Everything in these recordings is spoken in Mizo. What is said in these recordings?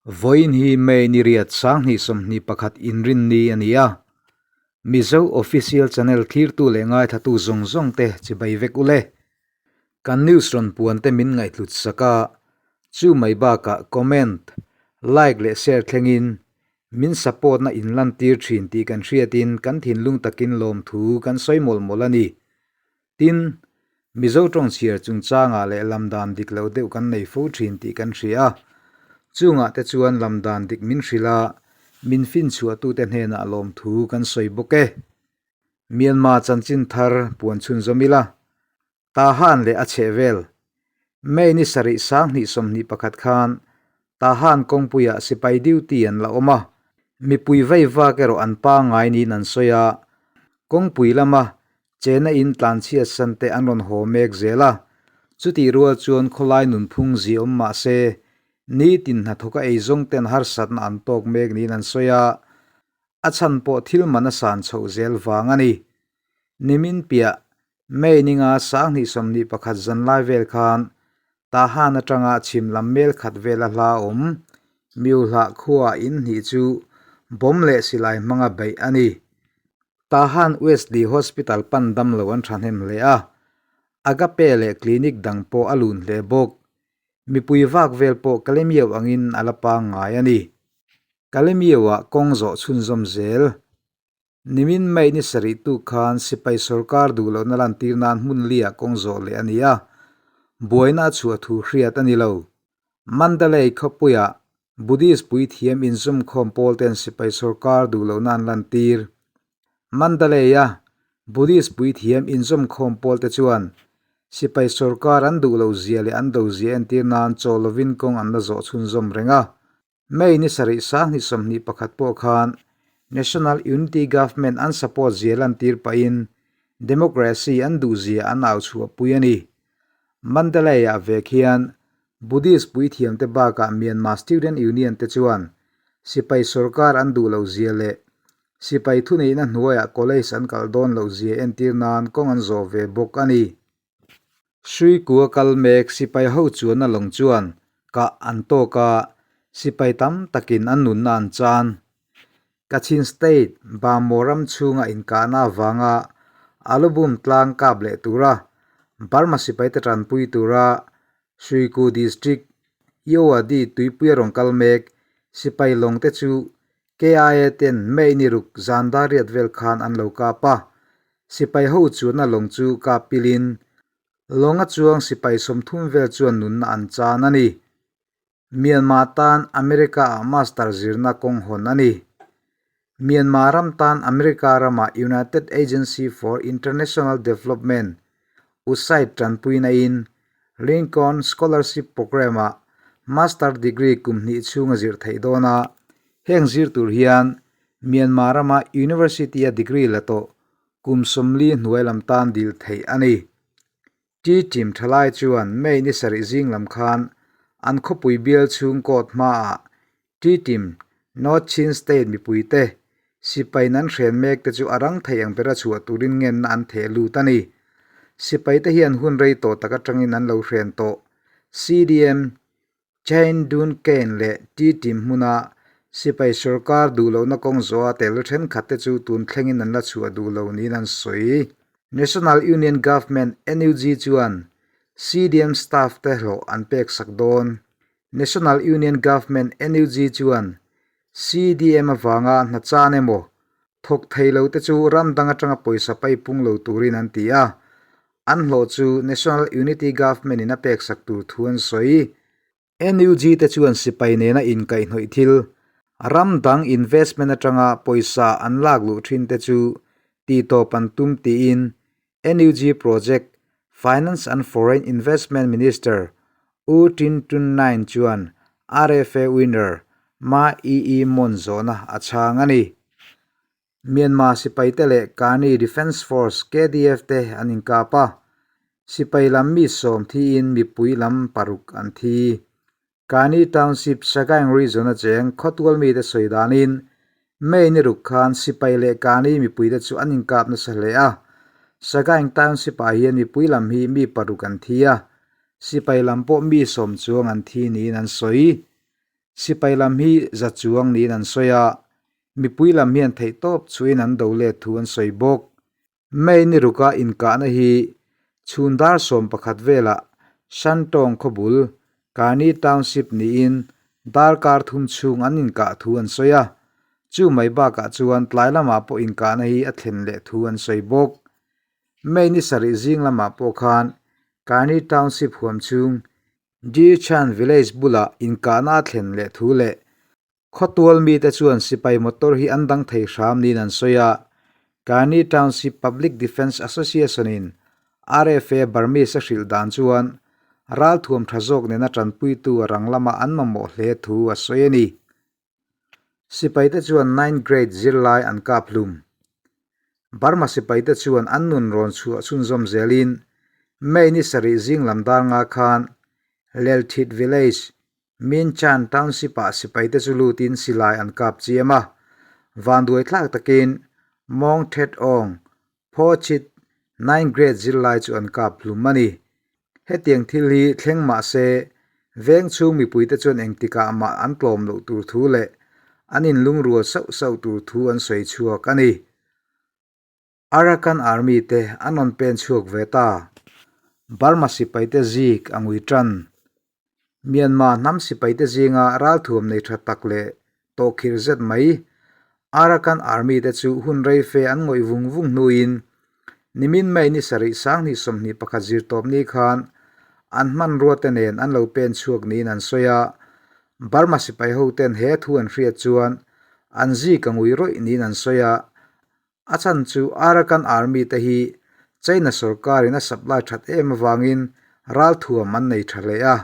Vawiin hi May ni riat 2021 inrinni a ni a. Mizo Official Channel thlirtu leh ngaithlatu zawng zawng te chibai vek ule. Kan news rawn puan te min ngaihhlut sak a, chu mai bakah comment, like leh share thlengin min support na in lantir thin tih kan hriatin kan thinlung takin lawmthu kan sawi mawlh mawlh a ni. Tin, Mizo tawng chhiar chungchangah leh lam dan dik lo deuh kan nei fo thin tih kan hria a. Chungah te chuan lam dan dik min hrilh a, min finchhuahtute hnenah lawmthu kan sawi bawk e. Myanmar chanchin thar puan chhunzawm ila, Tahan leh a chhehvel, May ni sarih 2021 khan Tahan kawngpuiah sipai duty an la awm a, mipui vei vak erawh an pangngai niin an sawi a, kawngpui lama chena in tlanchhiat san te an rawn haw mek zel a, chutih rual chuan khawlai nunphung zi awm mah se nitin hnathawka eizawng ten harsatna an tawk mek niin an sawi a, a chhan pawh thil man a san chhoh zel vang a ni. Nimin piah May ninga 2021 zanlai vel khan Tahan atanga chhim lam mel khat vela hla awm Miuhlah khuaah in hnih chu bomb leh silai hmanga beih a ni. Tahan Wesley Hospital pan dam lo an thahnem hle a, Agape leh clinic dang pawh a lun hle bawk. Mipui vak vel pawh Kalemiau angin a la pangngai a ni. Kalemiau-ah kawng zawh chhunzawm zel. Nimin May ni sarih tuk khan sipai sorkar duh lohna lantir nan hmun liah kawng zawh leh a ni a, buaina a chhuah thu hriat a ni lo. Mandalay khawpuiah Buddhist puithiam inzawmkhawm pawl ten sipai sorkar duh lohna an lantir. Mandalay-a Buddhist puithiam inzawmkhawm pawl te chuan sipai sorkar an duh loh zia leh an do zia entir nan chaw lovin kawng an la zawh chhunzawm reng a. May ni sarih 2021 pawh khan National Unity Government an support zia lantir pahin democracy an duh zia an au chhuahpui a ni. Mandalay-ah vek hian Buddhist puithiamte bakah Myanmar Student Union te chuan sipai sorkar an duh loh zia leh sipai thuneihna hnuaiah college an kalh dawn loh zia entir nan kawng an zawh ve bawk a ni. Hruikua kal mek sipai ho chuan a lawng chuan kah an tawk a, sipai tam takin an nunna an chan. Kachin State Bamaw ram chhunga inkahna avanga Alubum tlang kap leh tura Burma sipaite tanpui tura Hruiku District Yowadi tuipuia rawn kal mek sipai lawngte chu KIA ten May ni ruk zan dar riat vel khan an lo kap a, Sipai ho chuan a lawng chu kap pilin lawnga chuang sipai 30 vel chuan nunna an chan a ni. Myanmar tan America-ah master zirna kawng hawn a ni. Myanmar ram tan America ramah United Agency for International Development, USAID, tanpuina in Lincoln Scholarship Program-ah master degree kum hnih chhung a zir theih dawn a, heng zir tur hian Myanmar rama University-a degree la tawh kum 40 hnuai lam tan dil theih a ni. Ṭi team thalai chuan May ni sarih zing lam khan an khawpui bial chhung court hmaah Ṭi team North Chin State mipuite sipai nan hren mek te chu a rang thei ang bera chhuah turin ngenna an theh lut a ni. Sipaite hian hun rei tawh tak atangin an lo hren tawh. CDM Chain Dun Kane leh Ṭi team hmuna sipai sorkar duh lohna kawng zawha tel thenkhat te chu tun thlengin an la chhuah duh lo niin an sawi. National Union Government, NUG, chuan CDM staff te hlawh an pek sak dawn. National Union Government, NUG, chuan CDM avanga hna chan emaw thawk thei lo te chu ram dang atanga pawisa paipung lo turin an ti a, An hlawh chu National Unity Government in a peksak tur thu an sawi. NUG te chuan sipai nena inkaihhnawih thil, ram dang investment atanga pawisa an lak luh thin te chu tihtawp an tum tiin NUG Project, Finance and Foreign Investment Minister U Tin Tun Naing chuan RFA winner Ma Ee Mon zawhna a chhang a ni. Myanmar sipaite leh Kani Defence Force, KDF, te an inkap a, sipai lam mi 10 thiin mipui lam paruk an thi. Kani Township, Sagaing Region a cheng khawtual mite sawi danin May ni ruk khan sipai leh Kani mipuite chu an inkap nasa hle a. Sagaing Township-ah hian mipui lam hi mi paruk an thi a, sipai lam pawh mi 10 chuang an thi niin an sawi. Sipai lam hi za chuang niin an sawi a, mipui lam hian theihtawp chhuahin an do let thu an sawi bawk. May ni ruka inkahna hi chhun dar 11 velah Shantawng khawbul Karni Township niin darkar thum chhung an inkah thu an sawi a, chu mai bakah chuan tlai lamah pawh inkahna hi a thlen leh thu an sawi bawk. May ni sarih zing lamah pawh khan Karni Township huam chhung Deerchan Village bulah inkahna a thlen leh thu leh Khawtual mite chuan sipai motor hi an dang thei hram niin an sawi a, Kearney Township Public Defence Association-in RFA Burmese a hrilh dan chuan ralthuam tha zawk nena tanpuitu a rang lama an mamawh hle thu a sawi a ni. Sipaite chuan ninth grade zirlai an kap hlum. Burma sipaite chuan an nun rawn chhuah chhunzawm zelin May ni sarih zing lam dar nga khan Lelthit Village, Minchan Township-ah sipaite chu lutin silai an kap chiam a, vanduai thlak takin Mawng Thet Aung, Phaw Chit, ninth grade zirlai chu an kap hlum a ni. Hetiang thil hi thleng mah se, veng chhung mipuite chuan engtikah mah an tlawm loh tur thu leh an inlungrual sauh sauh tur thu an sawi chhuak a ni. Arakan Army te an rawn pen chhuak ve ta. Burma sipaite zik a ngui tan. Myanmar hnam sipaite zinga ralthuam nei tha tak leh tawhkhirh zet mai Arakan Army te chu hun rei fe an ngawih vung vung hnuin nimin May ni sarih 2021 zirtawpni khan an hmanrua te nen an lo pen chhuak niin an sawi a, Burma sipai hoten he thu an hriat chuan an zik a ngui rawih niin an sawi a, A chhan chu Arakan Army te hi China sorkarin a supply that em avangin ralthuam an nei tha hle a,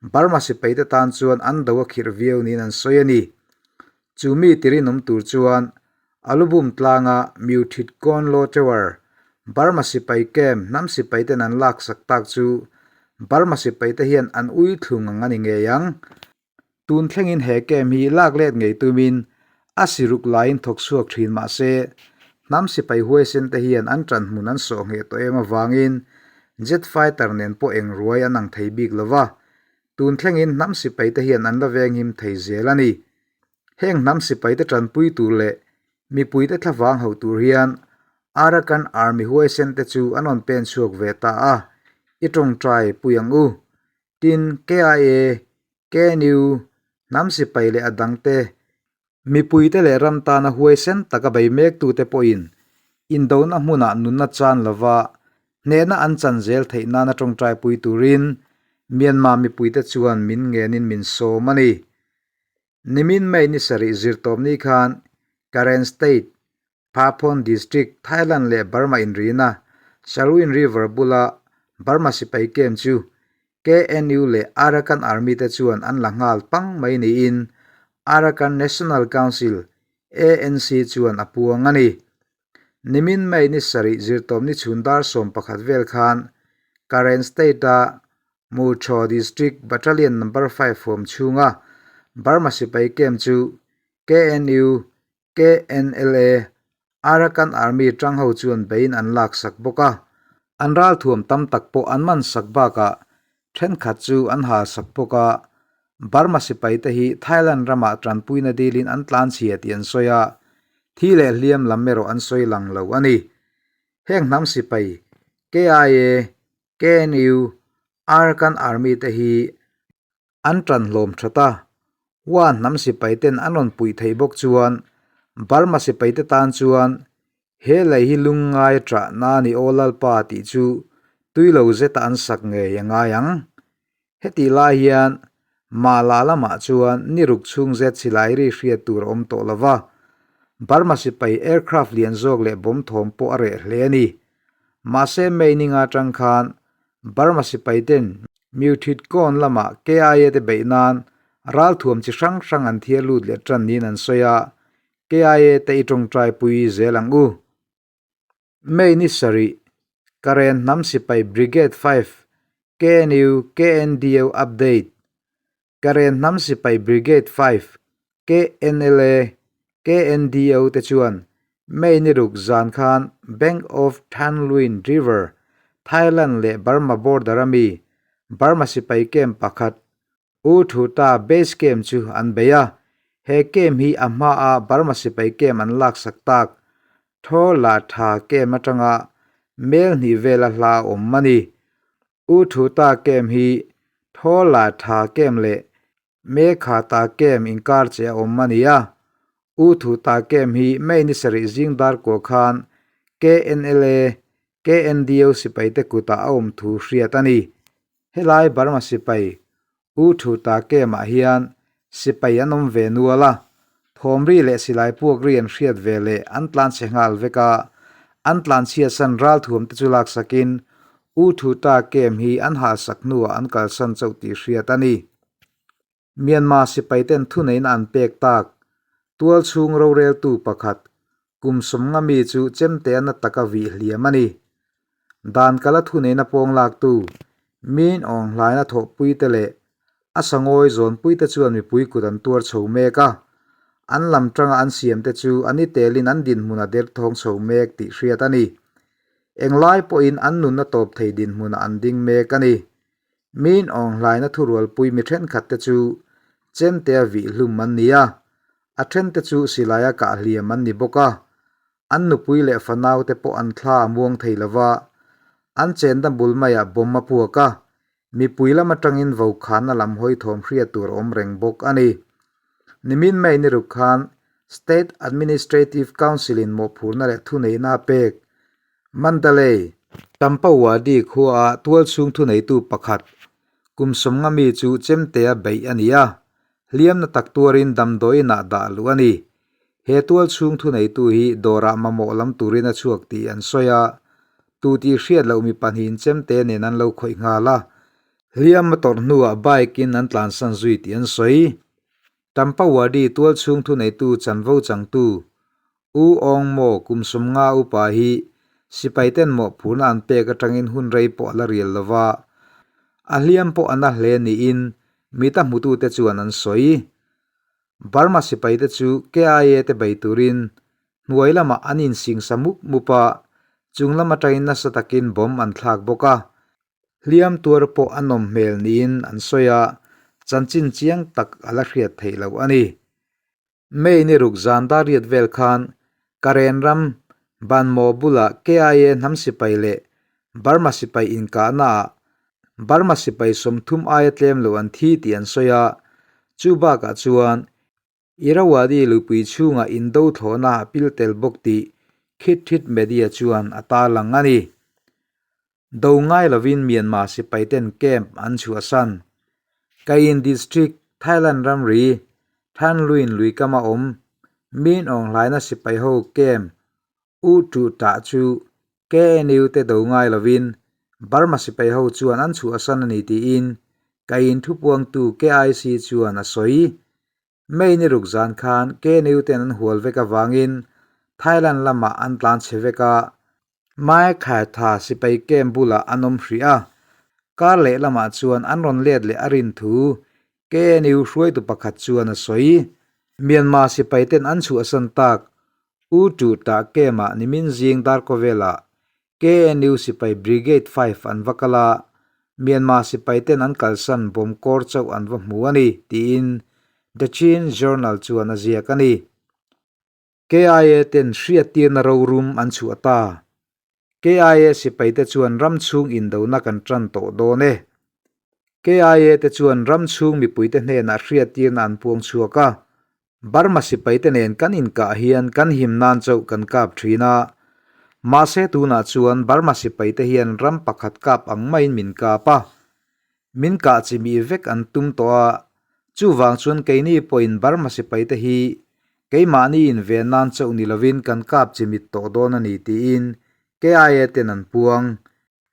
Burma sipai te tan chuan an do a khirh viau niin an sawi a ni. Chu mi tirinawm tur chuan Alubum tlanga Mewthit Kawn Law Tower, Burma sipai camp hnam sipai ten an laksak tak chu Burma sipai te hian an ui thlung ang a ni ngei ang. Tun thlengin he camp hi lak let ngei tumin a siruk laiin thawk chhuak thin mah se, hnam sipai huaisen te hian an ṭan hmun an sawh ngheh tawh em avangin jet fighter nen pawh eng ruai an ang thei bik lo va, tun thlengin hnam sipai te hian an la venghim thei zel a ni. Heng hnam sipai te ṭanpui tur leh mipui te thlavang hauh tur hian Arakan Army huaisen te chu an rawn pen chhuak ve ta a, i ṭawngṭai pui ang u. Tin, KIA, KNU, hnam sipai leh a dangte, mipuite leh ram tana huaisen taka bei mektute pawhin indona hmunah nunna chan lova hnehna an chan zel theih nana tawngtaipui turin Myanmar mipuite chuan min ngenin min sawm a ni. Nimin May ni sarih zirtawpni khan Karen State, Phaphon District, Thailand leh Burma inrina Salween River bula Burma sipai camp chu KNU leh Arakan Army te chuan an la nghal pang mai niin Arakan National Council, ANC, chuan a puang a ni. Nimin May ni sarih zirtawpni chhun dar 11 vel khan Karen State-a Murthaw District Battalion Number 5 huam chhunga Burma sipai camp chu KNU, KNLA, Arakan Army tang ho chuan beiin an lak sak bawk a, an ralthuam tam tak pawh an man sak bakah thenkhat chu an hal sak bawk a, Burma sipai te hi Thailand ramah tanpuina dilin an tlanchhia tih an sawi a, thi leh hliam lam erawh an sawi lang lo a ni. Heng hnam sipai KIA, KNU, Arakan Army te hi an tan hlawm that a, Wa hnam sipai ten an rawn puih theih bawk chuan Burma sipai te tan chuan he lei hi lungngai ṭah na ni aw Lalpa tih chu tui lo zeta an sak ngei a ngai ang. Hetih lai hian Mala lamah chuan ni ruk chhung zet silai ri hriat tur a awm tawh lo va, Burma sipai aircraft lian zawk leh bomb thawm pawh a reh hle a ni. Mahse May ninga atang khan Burma sipai ten Mewthit Kawn lamah KIA te beih nan ralthuam chi hrang hrang an thiar lut leh tan niin an sawi a, KIA te i tawngtai pui zel ang u. May ni sarih, Karen hnam sipai Brigade 5, KNU, KNDO update. Karen hnam sipai Brigade 5, KNLA, KNDO te chuan May ni ruk zan khan Bank of Thanlwin River, Thailand leh Burma border a mi Burma sipai camp pakhat. U Thu Ta base camp chu an bei a, he camp hi a hmaa Burma sipai camp an laksak tak Tho La Tha camp atanga mel hnih vela hla a awm a ni. U Thu Ta camp hi Tho La Tha camp leh Me Kha Ta camp inkar che a awm a ni a. U Thu Ta camp hi May ni sarih zing dar kuah khan KNLA, KNDO sipaite kutah a awm thu hriat a ni. Helai Burma sipai U Thu Ta Camp-ah hian sipai an awm ve nual a, thawmri leh silai puak ri an hriat ve leh an tlanchhe nghal vek a, an tlanchhiatsan ralthuam te chu laksakin U Thu Ta Camp hi an halsak hnuah an kalsan chauh tih hriat a ni. Myanmar sipaiten thuneihna an pek tak tualchhung roreltu pakhat kum sawmnga mi chu chemte na taka vih hliam a ni. Dan kala thuneihna pawng laktu Min Aung Hlaina thawhpuite leh a sangawi zawnpuite chuan mipui kut an tuar chho mek a, an lam tanga an siamte chu a ni telin an dinhmun a derthawng chho mek tih hriat a ni. Englai pawhin an nunna tawp thei dinhmunah an ding mek a ni. Min Aung Hlaina thurualpui mi thenkhatte chu chemtea vih hlum an ni a, a thente chu silaia kah hliam an ni bawk a. An nupui leh fanaute pawh an thla a muang thei lo va, an chenna bul maiah bomb a puak a, mipui lam atangin vokhanna lam hawi thawm hriat tur a awm reng bawk a ni. Nimin May ni ruk khan State Administrative Council-in mawhphurhna leh thuneihna a pek Mandalay, Tampawadi khuaah tualchhung thuneitu pakhat kum sawmnga mi chu chemtea beih a ni a, hliamna tak tuarin damdawiinah dah luh a ni. He tualchhung thuneitu hi dawrah mamawh lam turin a chhuak tih an sawi a, tu tih hriat loh mi pahnihin chemte nen an lo khawih nghal a, hliam a tawrh hnuah bike-in an tlansan zui tih an sawi. Tampawadi tualchhung thuneitu chanvo changtu U Aung Maw kum sawmnga upa hi sipaiten mawhphurhna an pek atangin hun rei pawh a la rial lo va, a hliam pawh a na hle niin mita hmutute chuan an sawi. Burma sipaite chu KIA te bei turin hnuai lamah an insingsa mup mup a, chung lam atangin nasa takin bomb an thlak bawk a. Hliam tuar pawh a nawm hmel niin an sawi a, chanchin chiang tak a la hriat theih loh a ni. May ni ruk zan dar riat vel khan Karen ram Banmaw bulah KIA hnam sipai leh Burma sipai inkahnaah Burma sipai 30 aia tlem lo an thi tih an sawi a, chu bakah chuan Irrawaddy lupui chhungah indo thlawhna a pil tel bawk tih Khit Thit Media chuan a tarlang a ni. Do ngai lovin Myanmar sipaiten camp an chhuahsan. Kayin District, Thailand ramri, Thanlwin luikama awm Min Aung Hlaina sipai ho camp U Tuh Tah chu KNU te do ngai lovin Burma sipai ho chuan an chhuahsan a ni tiin Kayin thupuangtu KIC chuan a sawi. May ni ruk zan khan KNU ten an hual vek avangin Thailand lamah an tlan chhe vek a, Mai Khaitha sipai camp bulah an awm hrih a, kar leh lamah chuan an rawn let leh a rin thu KNU hruaitu pakhat chuan a sawi. Myanmar sipai ten an chhuahsan tak U Tuh Tah camp-ah nimin zing Darkawvelah KNU sipai Brigade 5 an va kal a, Myanmar sipai ten an kalsan bomb kawr chauh an va hmu a ni, tiin The Chin Journal chuan a ziak a ni. KIA ten hriattirna rorum an chhuah ta. KIA sipaite chuan ram chhung indona kan tan tawh dawn e. KIA te chuan ram chhung mipuite hnenah hriattirna an puang chhuak a. Burma sipaite nen kan inkah hian kan him nan chauh kan kap thin a. Mahse tunah chuan Burma sipaite hian ram pakhat kap ang maiin min kap a. Min kah chimih vek an tum tawh a, chuvang chuan keini pawhin Burma sipaite hi keimahni inven nan chauh ni lovin kan kap chimit tawh dawn a ni tiin KIA ten an puang.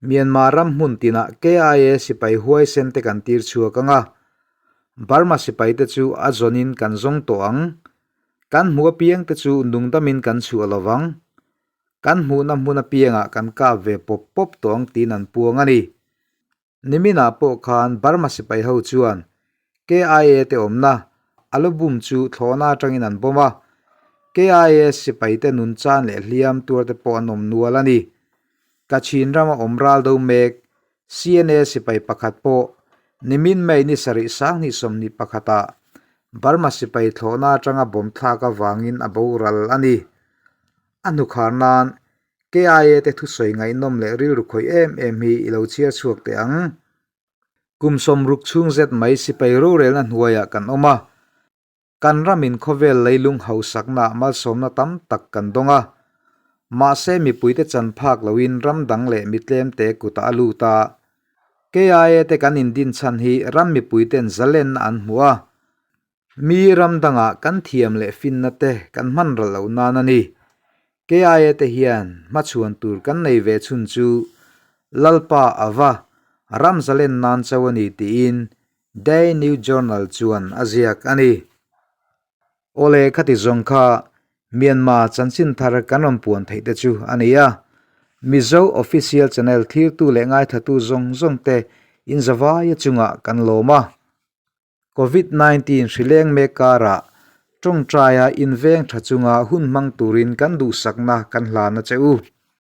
Myanmar ram hmun tinah KIA sipai huaisen te kan tir chhuak ang a, Burma sipaite chu a zawnin kan zawng tawh ang. Kan hmuh apiang te chu nungdamin kan chhuah lo vang. Kan hmuhna hmun apiangah kan kap ve pawp pawp tawh ang tiin an puang a ni. Niminah pawh khan Burma sipai ho chuan KIA te awmna Alubum chu thlawhna atangin an bawm a, KIA sipaite nun chan leh hliam tuar te pawh an awm nual a ni. Kachin rama awm ral do mek CNA sipai pakhat pawh Nimin May ni sarih 2021 ah Burma sipai thlawhna atanga bomb thlak avangin a boral a ni. A hnukhar nan KIA te thusawi ngaihnawm leh rilru khawih em em hi i lo chhiar chhuak teh ang. Kum sawmruk chhung zet mai sipai rorelna hnuaiah kan awm a. Kan ramin khawvel leilung hausaknaah malsawmna tam tak kan dawng a. Mahse mipuite chan phak loin ram dang leh mi tlemte kutah a lut a. KIA te kan indin chhan hi ram mipuiten zalenna an hmu a. Mi ram dangah kan thiam leh finna te kan hman ral loh nan a ni. KIA te hian hmachhuan tur kan nei ve chhun chu Lalpa ava ram zalen nan chauh a ni tiin Day New Journal chuan a ziak a ni. Awle khati zawng kha Myanmar chanchin thar kan rawn puan theih te chu a ni a. Mizo Official Channel thlirtu leh ngaithatu zawng zawng te inzavaia chungah kan lawm a. Covid 19 hrileng mek karah tawngtaia inveng tha chunga hun hmang turin kan duhsakna kan hlan a che u.